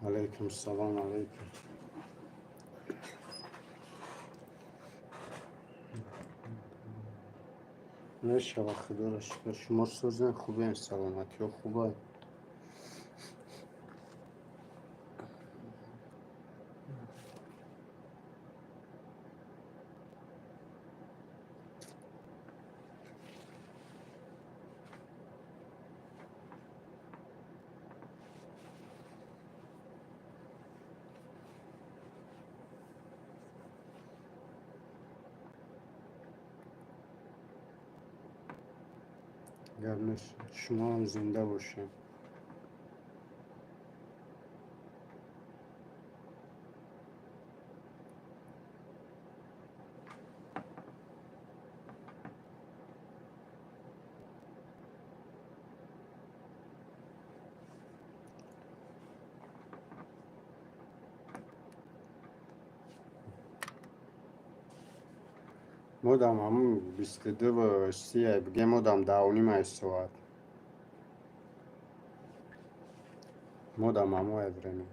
Алайкум салом, алайкум. Мешава, худоро шукр. Шумо сӯзен, хубен, саломатиҳо хуба? Гап нест, шумоам зинда бошед. Модам ҳамун 22:30, бигем, модам даҳунимаи соат. Модам ҳамоя время.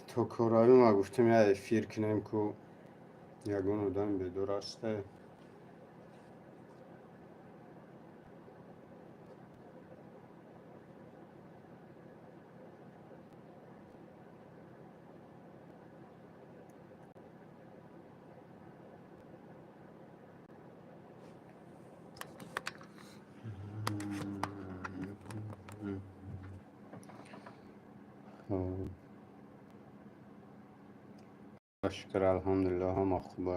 То коравима гуфтем, я эфир кунем, ку ягон одам бедор ҳасте. Шукр, алҳамдулилло, ҳама хуба.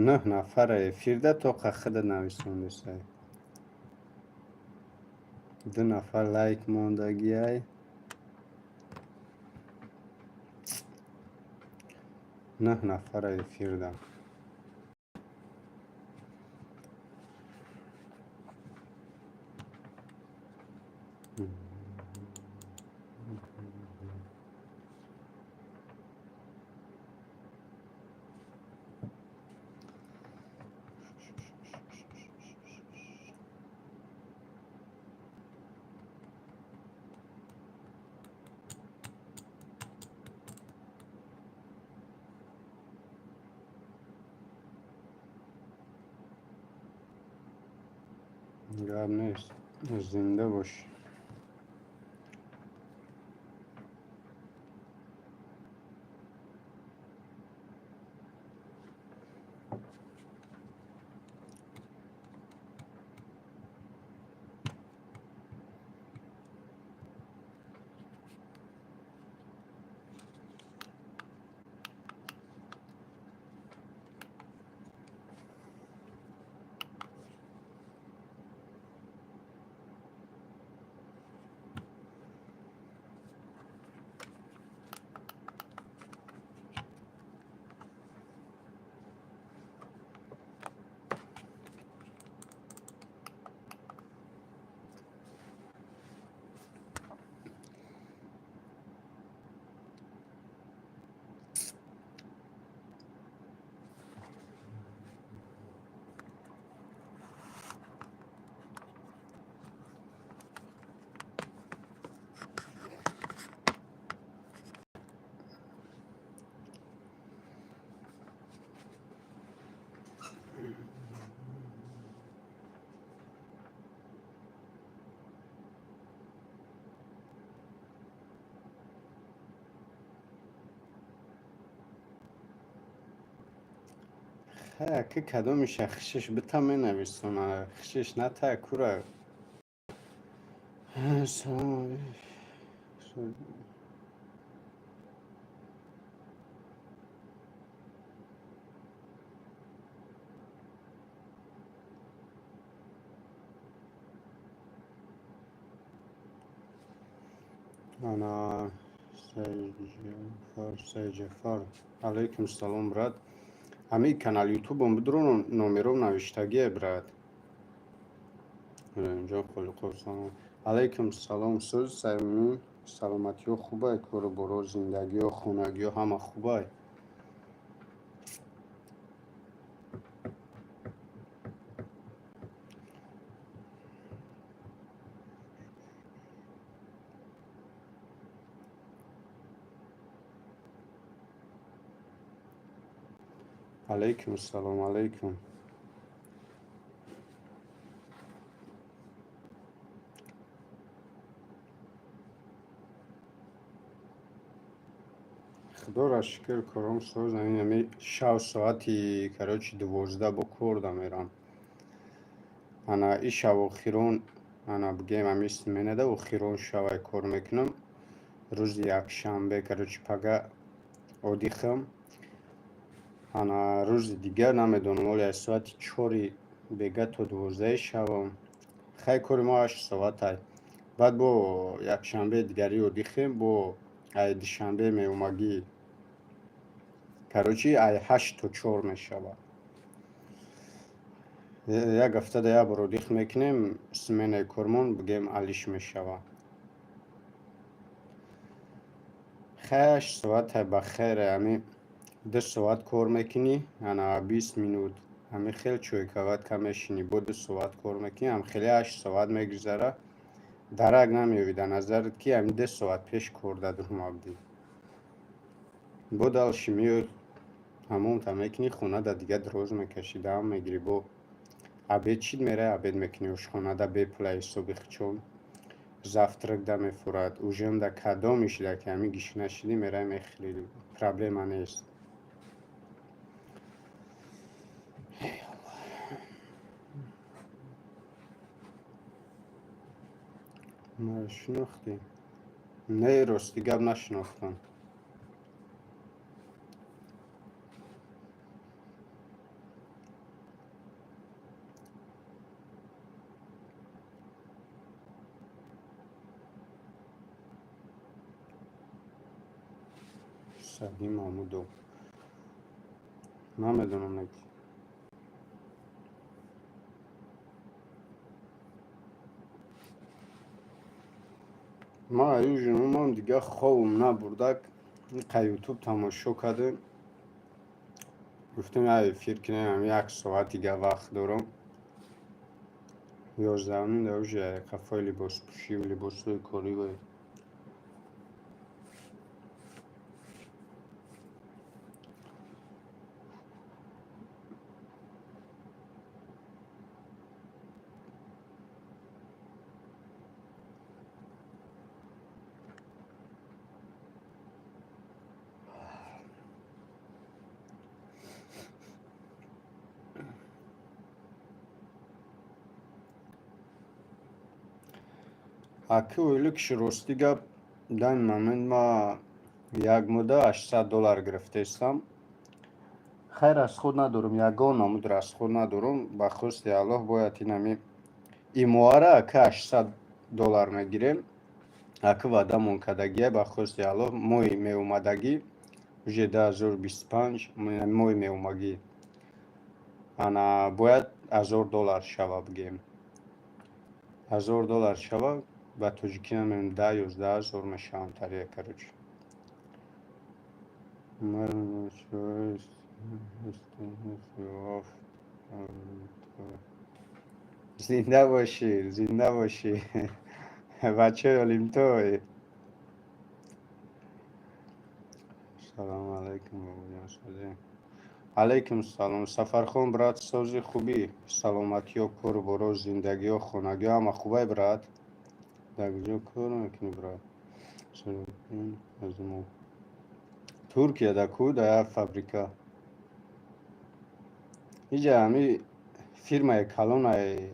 Нӯҳ нафара эфирда, то қахида нависондесай. Ду нафар лайк мондагиай. Нӯҳ нафара эфирда. Гап нест, зинда бош. Ки кадомиша хишиш бита менависона, хишиш ната кура. Салом. Ана Сайҷафар, Сайҷафар. Алайкум салом, брат. Ҳамин канал ютубом бидро, номером навиштагие, брат. Инҷо Холиқов, салом. Алайкум салом, сӯз Саймин. Саломатиҳо хубай, кору боро, зиндагиҳо, хонагиҳо ҳама хубай? Алайкум салом, алайкум. Худоро шукр, кором соз. Ами шав соати, короче, 12 бо корда мерам. Ана и шав охирон, ана бигем, ами сменада охирон шавай кор мекунам. Рӯзи якшанбе, короче, пага отдыхам. Ана рӯзи дигар намедонам, оли аз соати 4-и бега то 12-и шавам. Хай, кори мо 8 соатай. Баъд бо якшанбе дигари отдыхем, бо ай душанбе меомагӣ, короче, ай 8 то 4 мешавад. Як ҳафтада як бор отдых мекунем, сменаи кормон, бигем, алиш мешавад. Хай, 8 соатай, ба хайре, ами 2 соат кор мекунӣ, ана 20 минут ами хел чойкаватка мешинӣ, бо 2 соат кор мекунӣ, ам хеле 8 соат мегузара. Дарак намеёвӣ дар назарат, ки ами 2 соат пеш кор дадрума будӣ. Бо дальше меои, ҳамонта мекунӣ, хонада дига дроз мекашӣ, дам мегирӣ, бо обед чид меравӣ, обед мекунӣ ошхонада бепула, ҳисоби хичон. Завтрак да мефурад, ужин да кадоми шида ки ами гишна шидӣ, меравӣ мехӯрӣ, проблема нест. Маро шинохтӣ? Не, рости гап, нашинохтам. Сади Маҳмудов, намедонам. Не, ман аюжинумам, дига хобум набурдак, қа Ютуб тамошо кардем, гуфтем, я эфир кунем, як соат дига вақт дорам. 11:30 да уже қафои либоспӯшиву либосҳои корӣ. Аки ойликши, рости гап, данный момент ма як мудда 800 доллар гирифтаистам. Хайр, расход надорам, ягон намуд расход надорам. Ба хости Аллоҳ, бояд инами имоара, ака, 800 доллар мегирем, аки ваъдамон кардагия. Ба хости Аллоҳ, моҳи меомадагӣ, уже 2025, моҳи меомагӣ, ана бояд 1000 доллар шава, бигем, 1000 доллар шава. Ба тоҷикӣ намедонам, 10-11 ҳазор мешаванд тария, короче. Зинда бошӣ, зинда бошӣ, бачаи Олимтой. Салому алайкум, бобоҷон, созӣ? Алайкум салом, Сафархон брат, сози, хубӣ, саломатиё, кору боро, зиндагиё, хонагиё ҳама хубай, брат? Дар куҷо кор мекунӣ, брат? Туркия, да ку, да як фабрика. Иҷа ҳами фирмаи калонаи,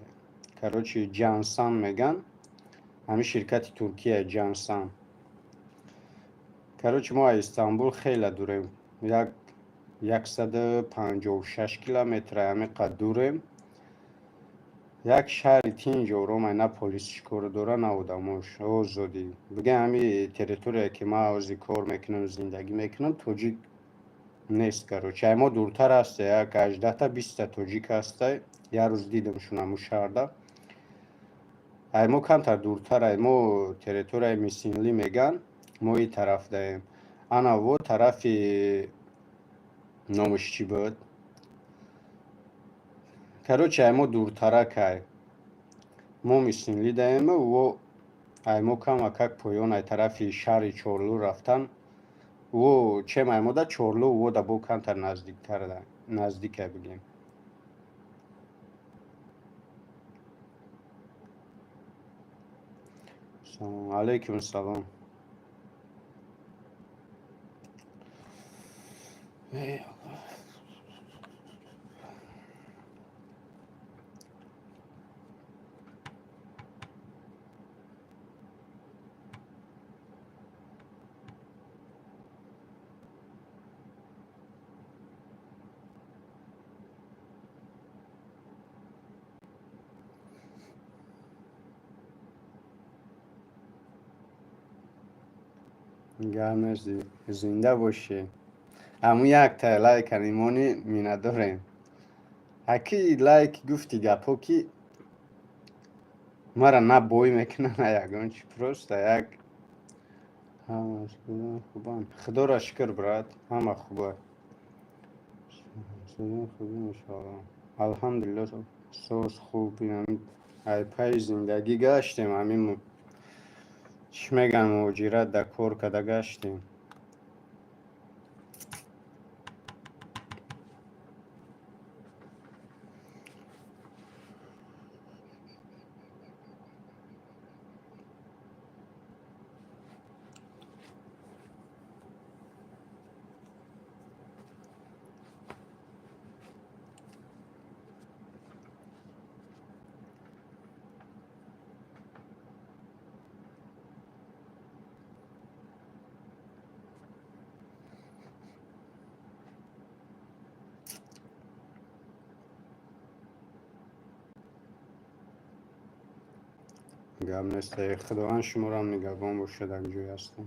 короче, Ҷансан меган, ҳами ширкати Туркия Ҷансан. Короче, мо аз Истанбул хеле дурем, як 156 километр ҳами қад дурем. Як шаҳри тинҷ, оромай, на полис чӣ кор дора, на одамош, озодӣ. Бигем, ҳами территория, ки ман ҳозир кор мекунам, зиндагӣ мекунам, тоҷик нест, короче. Ай мо дуртар ҳаста, як 18-та, 20-та тоҷик ҳастай. Як рӯз дидамшон ҳамун шаҳрда. Ай мо камтар дуртар, ай мо территорияи Мисинлӣ меган, мо и тараф даем. Ана во тарафи номаш чӣ буд? Короче, ай мо дуртаракай. Мо Мисинлӣ даем, во ай мо камакак поён, ай тарафи шаҳри Чорлу рафтан. Во чем ай мо да Чорлу, во да бо камтар наздиктар, наздикай бигем. Салом алейкум, салом. Эй, гап нест, зинда бошӣ. Ҳамун якта лайка нимонӣ миннатдорем. Аки лайк гуфти гапҳо ки мара на бой мекунад, на ягон чи, просто як хубанд. Худоро шукр, брат, ҳама хуба. Хубӣ, иншоалло. Алҳамдулилло, соз хуб. Ай пайи зиндагӣ гаштем, ҳамин чӣ мегӯянд, муҳоҷират да кор карда гаштем. Гап нест, Худованд шуморо нигаҳбон бошад, як ҷой ҳастем.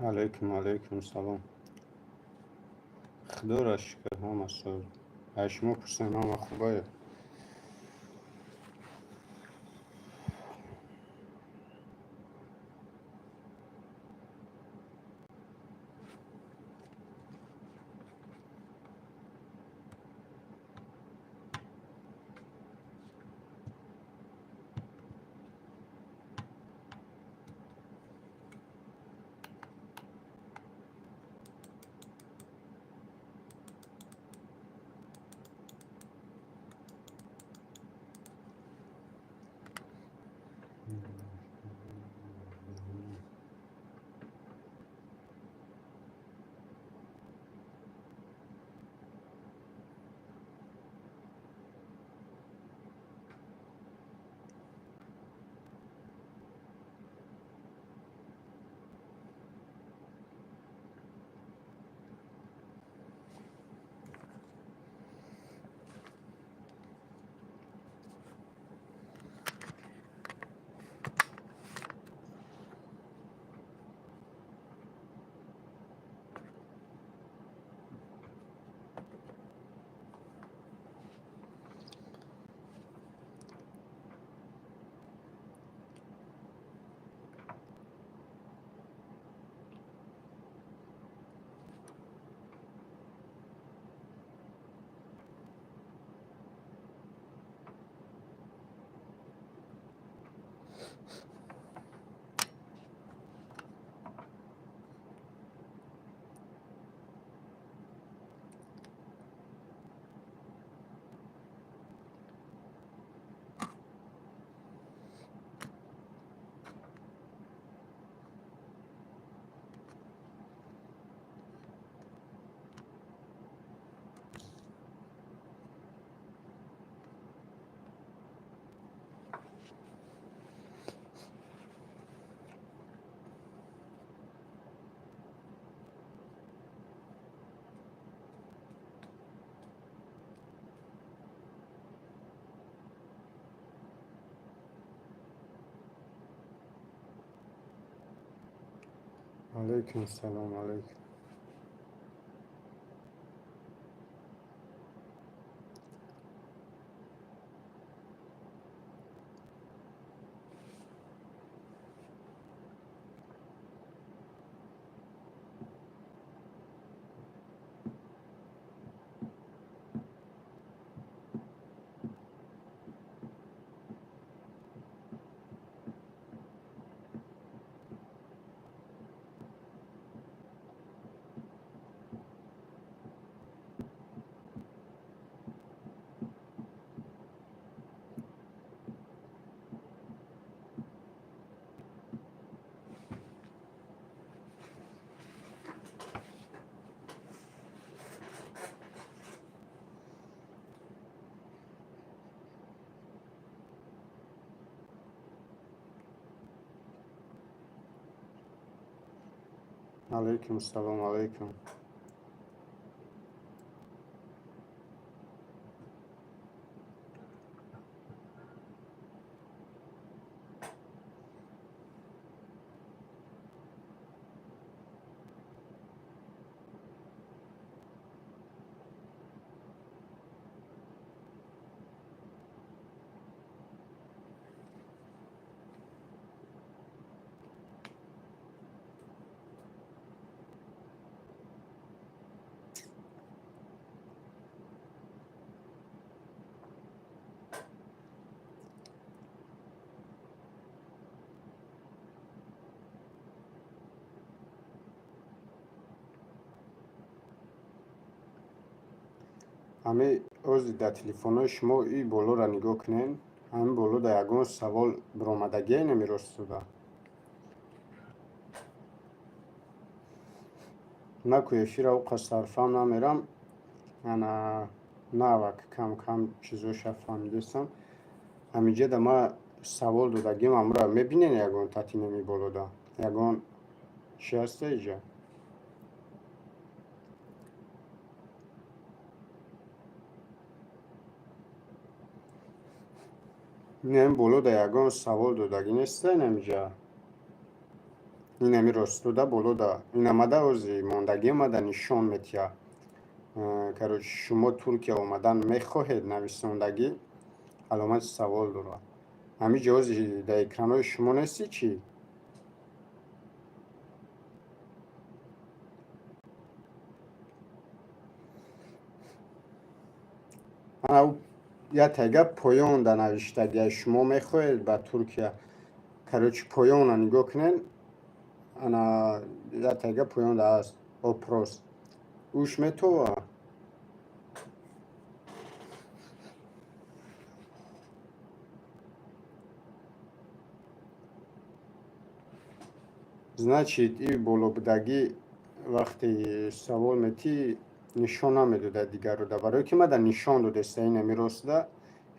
Алейкум, алейкум салом. Худоро шукр, ҳама соз. Аз шумо пурсем, ҳама хубае? Алейкум салом, алейкум. Алейкум салом, алейкум. Ҳами ози дар телефонҳои шумо и болоро нигоҳ кунед. Ҳамин боло дар ягон савол биромадагие намеростуда. Наку эфира уқа сарфам намерам. Ана навак кам-кам чизоша фаҳмидестам. Ҳаминҷа да ма савол додагим, амра мебинен ягон татинами болода. Ягон чи ҳаста иҷа? Ин боло да ягон савол додагӣ неста инамиҷа. Инами ростуда болода инамада ози мондагӣ омада нишон метиҳад. Короче, шумо Туркия омадан мехоҳед, нависондагӣ аломати савол дорад. Ҳамин ҷоҳози дар экранҳои шумо нести чӣ? Я тайга поён да навиштагия, шумо мехоҳед ба Туркия. Короче, поёна нигоҳ кунед, ана я тайга поён да аст опрос. Уш метова. Значит, и болобудагӣ вақте савол метӣ, нишон намедода дигарро да, барое ки мада нишон додеста. Инами ростда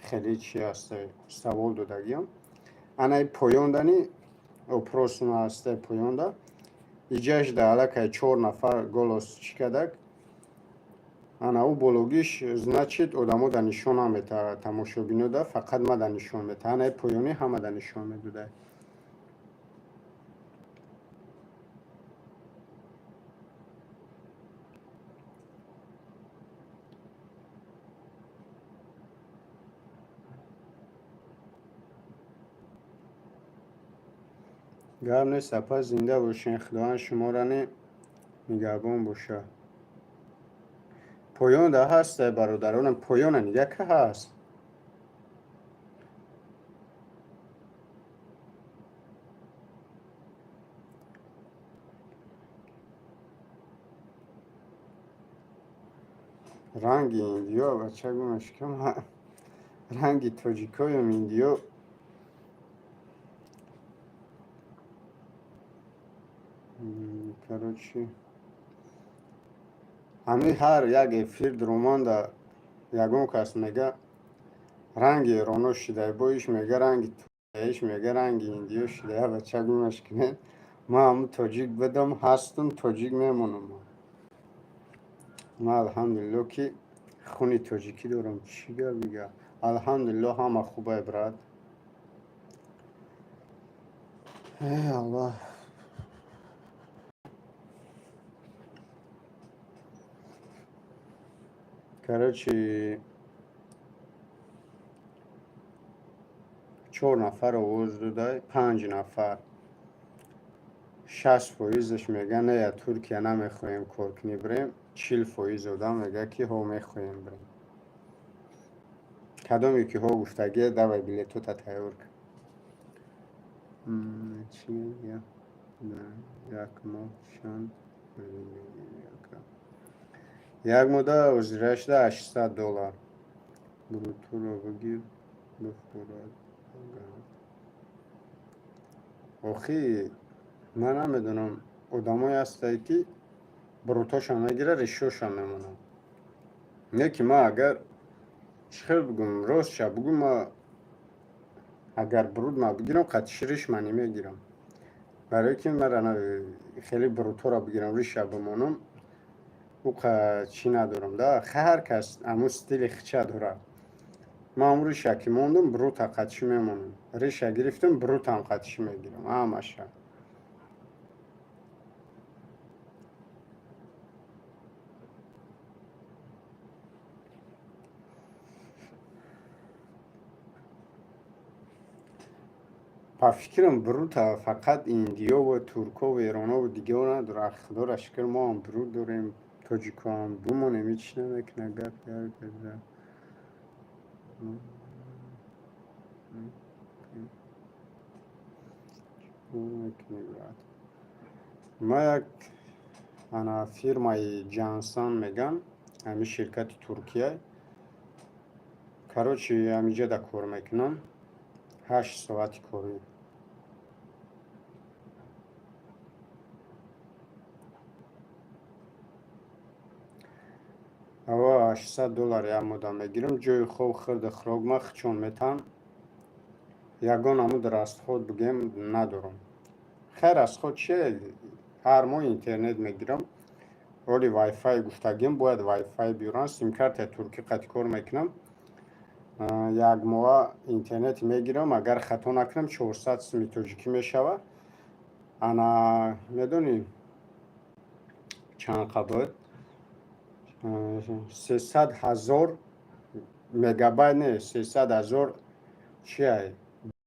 хеле чи аста, савол додагиам. Анаи поёндани опрос аста, поёнда иҷашда аллакай чор нафар голос чӣ кардак. Ана ӯ бологиш, значит, одамо да нишон намета, тамошобино да, фақат мада нишон мета. Анаи поёнӣ ҳама да нишон медода. Гап нест, апа, зинда бошен, Худованд шуморо нигаҳбон боша. Поёнда ҳаст, бародаронам, поёна нигаҳ ка ҳаст. Ранги индиё, бача, гумаш кам, ранги тоҷикоюм, индиё. Короче, ҳамин ҳар як эфир дуроманда ягон кас мега, ранги эроно шидай, бо иш мега, ранги иш мега, ранги индиё шидай. Бача, гумаш кунед, ман ҳамун тоҷик будам, ҳастум, тоҷик мемонам. Ман, алҳамдулилло, ки хуни тоҷикӣ дорам. Чӣ гап дига? Алҳамдулилло, ҳама хубай, брат. Эй Аллоҳ. Короче, чор нафар овоз дода, панҷ нафар, 60%-аш мега, не, я Туркия намехоҳем кор кунӣ бирем, 40% одам мега, ки ҳо, мехоҳем бирем. Кадоме ки ҳо гуфтагие, давай билетота тайёр кун. Чӣ, як моҳ чанд? Як моҳда озира шуда 800 доллар. Брутуро бигир, бихӯрад. Охи, ман намедонам, одамое ҳастае, ки брутоша мегирад, ришоша мемонад. Не ки ман, агар чӣ хел бигӯм, ростша бигӯм, ма агар брут ма бигирам, қатиши риш ма немегирам, барое ки мара хеле бруторо бигирам, риша бимонам, уқа чӣ надорам да. Ҳар кас ҳамун стили хича дорад. Ман ҳамун риша ки мондум, брута қатишӣ мемонам, риша гирифтам, брутам қатишӣ мегирам, ҳамаша. Ба фикрам, брута фақат индиёву туркову эронову дигао надорад. Худоро шукр, мо ҳам брут дорем, тоҷикоам бимонем, ҳеч намекунад. Гап як. Мекунӣ, брат? Ма як ана фирмаи Ҷансан меган, ҳамин ширкати Туркия. Короче, ҳамиҷода кор мекунам, 8 соати корӣ. Ава 800 доллар як моҳда мегирам, ҷои хоб, хӯрду хӯрок ма хичон метаҳам. Ягон амуд расход бигем надорам. Хайр, расход чие? Ҳар моҳ интернет мегирам, оли вайфай гуфтагим, бояд вайфай биёрам. Симкартаи туркӣ қати кор мекунам. Як моҳа интернет мегирам, агар хато накунам, 400 суми тоҷикӣ мешавад. Ана медонӣ чанд қабуд? 300 000 мегабайт, не, 300 000 чиай,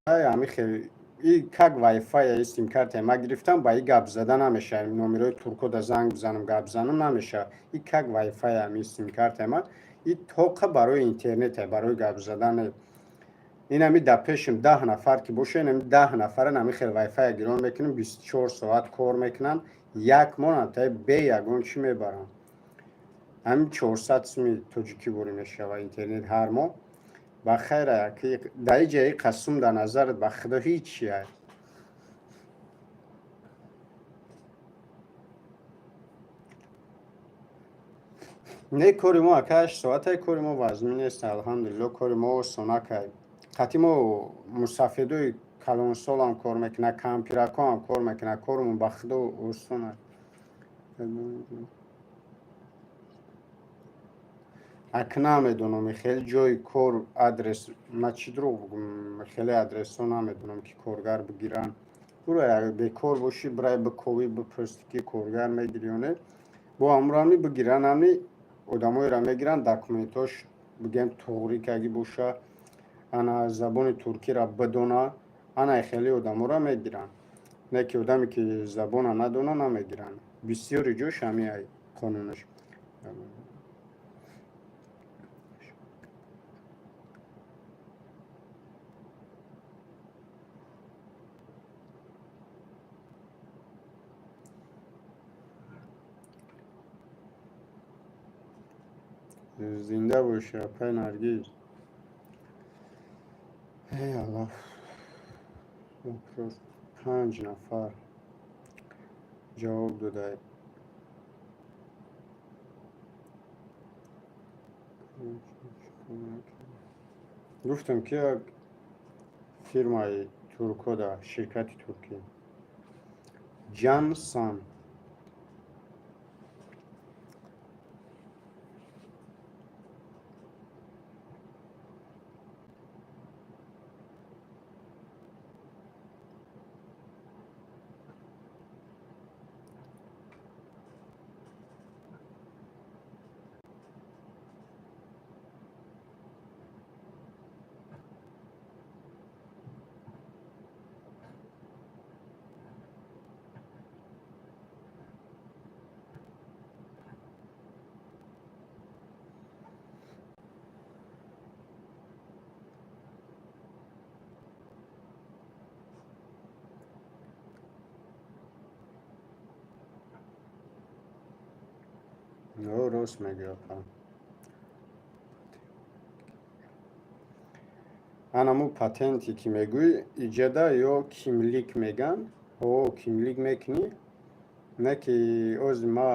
ами хел и как вайфай симкарта ма гирифтам, ба и гап зада намешавад. Номерои туркода занг бизанам, гап занам намешавад. И как вайфай ами симкарта ма и тоқа барои интернете, барои гап задан. Инами да пешим 10 нафар ки боша, инами 10 нафара нами хел вайфая гирон мекунем, 24 соат кор мекунанд, як моҳ натай бе ягон чӣ мебарам. Ҳамин 400 суми тоҷикӣ ворӣ мешава интернет ҳар моҳ. Ба хайра, дар иҷаи қасум дар назарат, ба худо, ҳичи. Не, кори мо, ака, 8 соатай, кори мо вазмин нест, алҳамдулилло, кори мо осонакай. Қатъи мо мусафедои калонсолам кор мекунад, кампиракоам кор мекунад, кормон ба худо осон. Ак намедонам хеле ҷои кор, адрес ма чӣ дурӯғ бугум, хеле адресҳо намедонам, ки коргар бигиранд. Буро, бекор бошӣ, бирай биковӣ, бипурсӣ, ки коргар мегирӣ ё не. Бо ҳамурами бигиранд, ами одамоеро мегиранд, документош бигем туғрӣ кагӣ боша, ана забони туркиро бидона, ана хеле одаморо мегиранд. Не ки одаме ки забона надона, намегиранд. Бисёри ҷош ҳами қонунаш. Зинда бошӣ, апай Наргиз. Эй Аллоҳ, панҷ нафар ҷавоб додаед. Гуфтам, ки як фирмаи туркода, ширкати туркӣ Ҷансан. Рост мегӯӣ, апа. Анаму патенте ки мегӯӣ, иҷада ё kimlik меган. О, kimlik мекунӣ, не ки ози ма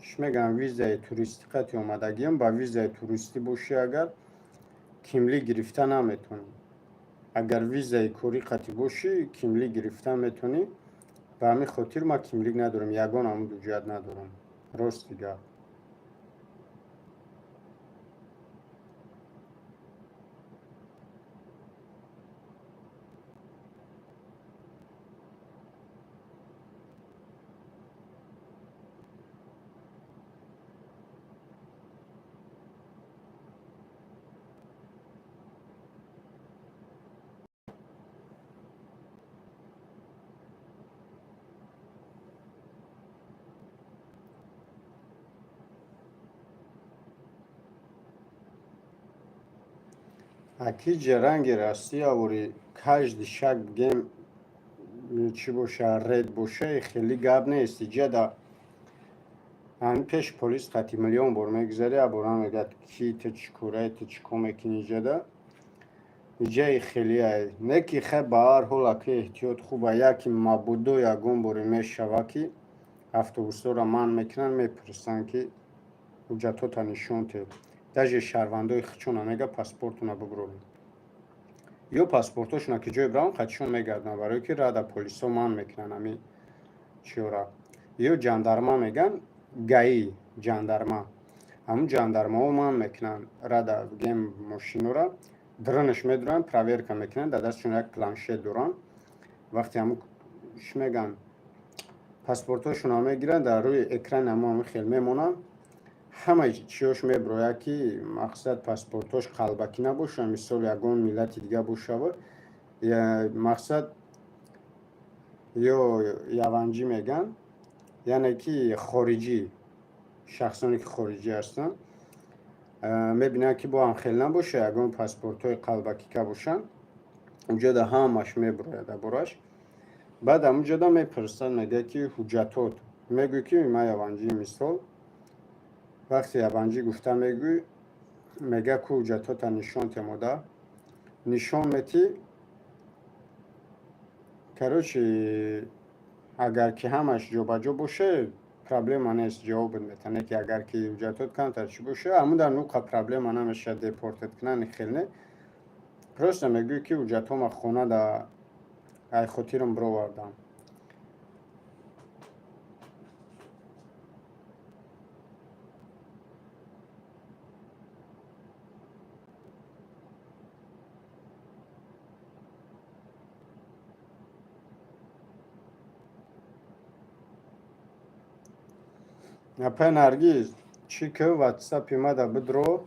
чӣ мегӯям, визаи туристӣ қати омадагиам. Ба визаи туристӣ бошӣ агар, kimlik гирифта наметавонӣ. Агар визаи корӣ қати бошӣ, kimlik гирифта метавонӣ. Ба ҳамин хотир ман kimlik надорам, ягон ҳамун ҳуҷҷат надорам, рости гап. Акиҷа ранги Россия вори каждый шаг бигем чӣ боша, рейд боша, хеле гап нест. Иҷада ҳамин пеш полис қати миллион бор мегузарӣ, абора мегӯяд, ки ту чӣ кораи, ту чӣ кор мекунӣ иҷада. Иҷаи хелеай не ки хай, ба ҳар ҳол, аки эҳтиёт хуба. Яки мабодо ягон боре мешава, ки автобусҳоро манъ мекунанд, мепурсанд, ки ҳуҷҷатҳота нишон те. Даже шаҳрвандои хичона мега, паспортуна бибуроред. Ё паспортошона ки ҷое бираванд, қатишон мегарданд, барое ки рада полисҳо манъ мекунанд ҳами чиёра. Ё ҷандарма меган, ГАИ, ҷандарма, ҳамун ҷандармаҳо манъ мекунанд рада, бигем, мошинора дранаш медуранд, проверка мекунанд, дар дастшон як планшет доранд. Вақте ҳамун чӣ мегӯянд, паспортҳошонро мегиранд, дар рӯи экрани ҳамо ҳами хел мемонанд, ҳамаи чиёш мебирояд, ки мақсад паспортҳош қалбакӣ набошад, мисол ягон миллати дига бошава, мақсад ё яванҷӣ мегӯянд, яъне ки хориҷӣ, шахсоне ки хориҷӣ ҳастанд, мебинанд, ки бо ҳам хел набошад, ягон паспортҳои қалбакика бошанд, уҷода ҳамаш мебирояд дар бораш. Баъд ҳамуҷода мепурсад, мегӯяд, ки ҳуҷҷатот, мегӯй, ки ман яванҷӣ, мисол. Вақте яванҷӣ гуфта мегӯй, мегӯяд, ку ҳуҷҷатота нишон темода, нишон метӣ. Короче, агар ки ҳамаш ҷобаҷо боша, проблема нест, ҷавобат метавон. Не ки агар ки ҳуҷҷатот камтар чӣ боша, ҳамун дар нуқа проблема намешавад, депортат кунани хел не. Просто мегӯй, ки ҳуҷҷатҳома хона да ай хотирам бировардам. Апай Наргиз, чӣ ки ватсапи ма да бидро,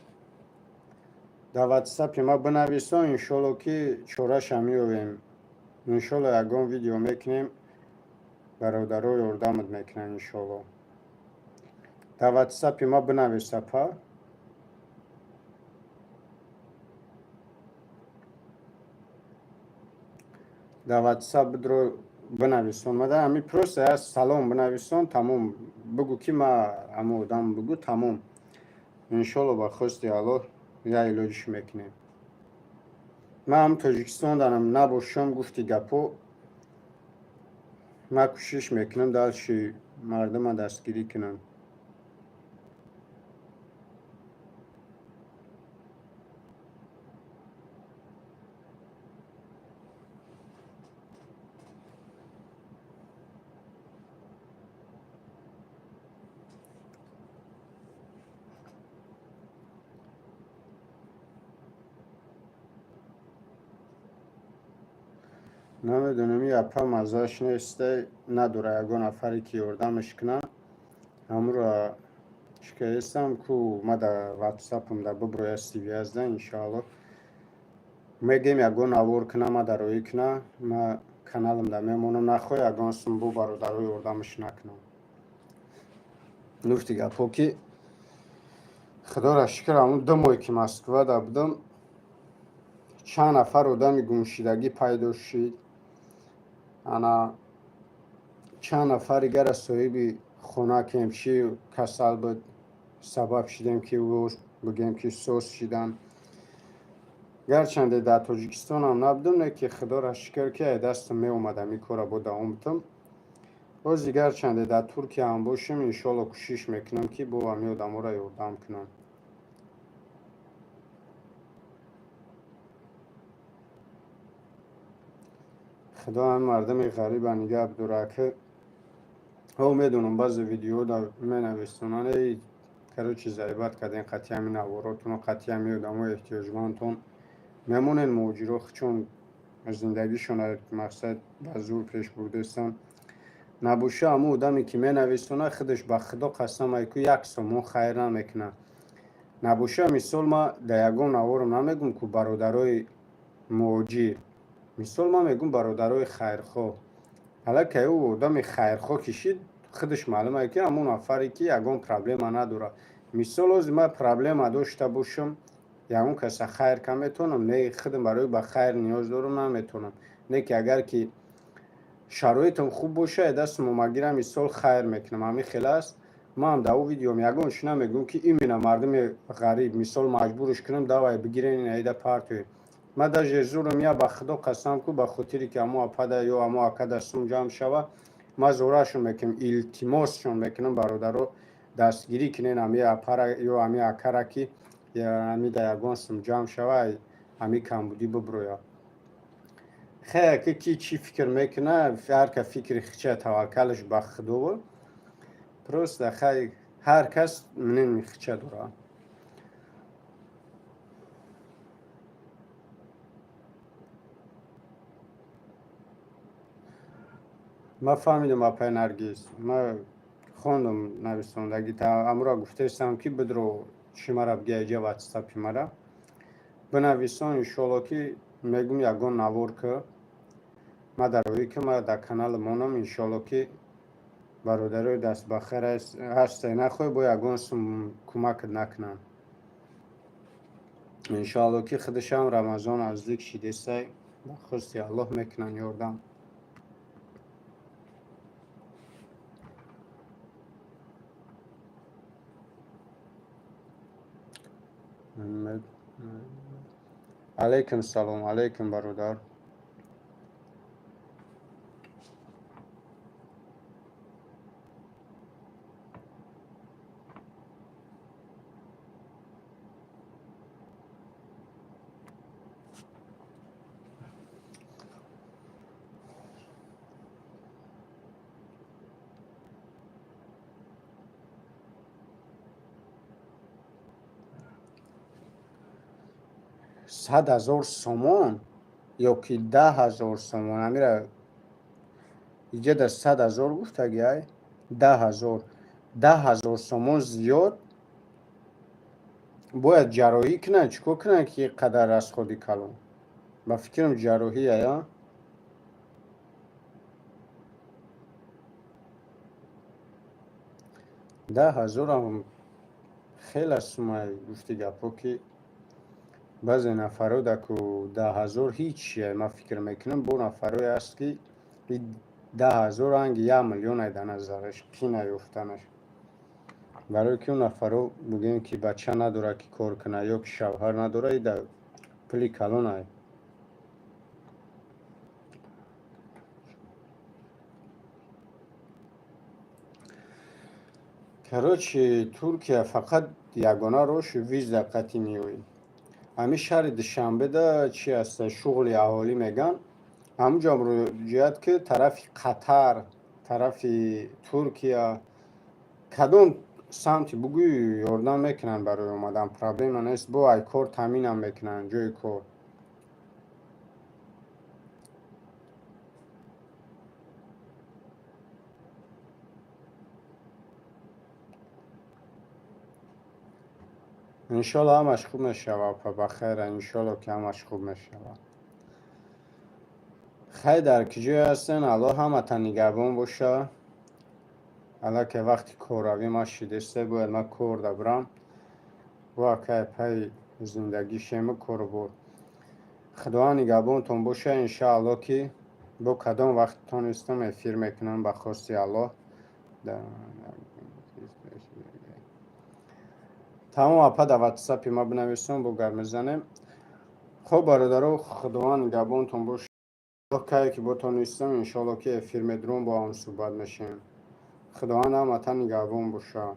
дар ватсапи ма бинависон, иншолло, ки чораша меёвем. Иншолло, ягон видео мекунем, бародаро ёрдамат мекунанд, иншолло. Дар ватсапи ма бинавис, апа. Дар ватсап бидро, бинависон. Мада ҳами просто я салом бинависон, тамом. Бигӯ, ки ма ҳамо одам, бигӯ, тамом. Иншолло, ба хости Аллоҳ я илоҷиш мекунем. Ман ҳам Тоҷикистон дарам набошам, гуфти гапо, ман кӯшиш мекунам дальше мардума дастгирӣ кунам. Намедонам, и апа маззаш несте, надора ягон нафаре, ки ёрдамаш кунад. Ҳамуро чикаестам ку, ма дар ватсапам да биброя связь да, иншоалло, мегем ягон навор куна, ма дар роӣ куна, ма каналам да мемонам. Нахоҳ ягон сум бо бародаро ёрдамаш накунам. Гуфти гапҳо, ки худоро шукр, ҳамун 2 моҳе ки Москва да будам, чанд нафар одами гумшидагӣ пайдо шид, ана чанд нафари гара соҳиби хона кем чи касал буд, сабаб шидем, ки ӯ бигем, ки соз шидан. Гарчанде дар Тоҷикистонам набудам, не ки худоро шукр, ки ай дастам меомад ҳамин кора бо давом бутам. Бози гарчанде дар Туркияам бошем, иншоалло, кӯшиш мекунам, ки бо ҳамин одаморо ёрдам кунам. Худо ҳамин мардуми ғариба нигаҳ бидорад, ки ҳо медонам, баъзе видеода менависонанд: «Эй, короче, заебать кардем қатъи ҳамин наворотону қатъи ҳамин одамои эҳтиёҷмандтон мемонен.» Муҳоҷиро чун зиндагишона мақсад ба зур пеш бурдестанд. Набоша, ҳамун одаме, ки менависонад, худаш ба худо қасам ай ку, як сомон хайр намекунад. Набоша, мисол, ма дар ягон наворам намегум, ку бародарои муҳоҷир, мисол, ман мегӯм бародарои хайрхоҳ. Аллакай ӯ одами хайрхоҳ кишид, худаш маълум ае, ки ҳамон нафаре, ки ягон проблема надорад. Мисол, ҳозир ман проблема дошта бошам, ягон каса хайр ка метавонам? Не, худам барои ба хайр ниёз дорам, наметавонам. Не ки агар ки шароитам хуб боша, дастам омагира, мисол, хайр мекунам. Ҳамин хел аст. Ман дар ӯ видеом ягон чи намегӯм, ки именно мардуми ғариб, мисол, маҷбурш кунам, давай бигирен, инаида партоед. Ман даже зурам я, ба худо қасам ку, ба хотире ки ҳамо апада ё ҳамо акада сум ҷамъ шава, ман зорашон мекунам, илтимосшон мекунам: бародаро, дастгирӣ кунен ҳами апара ё ҳами акара, ки ҳами да ягон сум ҷамъ шава, ҳами камбудӣ биброяд. Хе ки ки чӣ фикр мекуна, ҳар ка фикри хича, таваккалаш ба худово. Просто хай, ҳар кас мнение хича дорад. Ман фаҳмидам, апай Наргиз, ман хондам нависондагита, амура гуфтаистам, ки бидро чӣ мара бигӯя, иҷа ватсапи мара бинависон. Иншоалло, ки мегум, ягон навор ки ма дароӣ, ки ма дар канали монам. Иншоалло, ки бародарои дастбахайр ҳасте, нахоҳӣ бо ягон сум кӯмакат накунанд. Иншоалло, ки худашам Рамазон наздик шидесай, ба хости Аллоҳ мекунанд ёрдам. Алайкум салом, алайкум, бародар. 100 000 сомон ё ки 10 000 сомон? Амира иҷа дар 100 000 гуфтаги, ай 10 000, 10 000 сомон зиёд. Бояд ҷарроҳӣ кунанд, чӣ кор кунанд, ки қадар расходи калон? Ба фикрам, ҷарроҳия я. 10 000-ам хеле сумай. Гуфти гапҳо, ки баъзе нафаро даку 10 000 ҳичия. Ман фикр мекунам, бо нафарое аст, ки 10 000 ранги 1 миллионай дар назараш, қина ёфтанаш. Барое ки он нафаро, бигӯем, ки бача надорад, ки кор кунад, ё ки шавҳар надорад, ида пули калонай. Короче, Туркия фақат ягона роҳ виза қатъи меоӣ. Ҳамин шаҳри Душанбеда чи аста, шуғли аҳолӣ меган, ҳамунҷо муроҷиат ки тарафи Қатар, тарафи Туркия, кадом самти бугӯй, ёрдам мекунанд барои омадан, проблема нест. Бо ай кор таъминам мекунанд, ҷои кор. Иншолло, ҳамаш хуб мешавад, апа, бахайра. Иншолло, ки ҳамаш хуб мешавад. Хай, дар ки ҷое ҳастен, Аллоҳ ҳаматан нигаҳбон боша. Аллакай вақти корравӣ ма шидеста, бояд ман корда бирам. Бо акай пайи зиндагӣ шему корубор. Худованд нигаҳбонтон боша. Иншоалло, ки бо кадом вақт тонистам, эфир мекунам, ба хости Аллоҳ. Тамом, апа, дар ватсапи ма бинависом, бо гап мезанем. Хуб, бародаро, Худованд нигаҳбонтон боша. Кае ки бо тонистам, иншоалло, ки эфир медурам, бо ҳам суҳбат мешавем. Худованд ҳаматан нигаҳбон боша.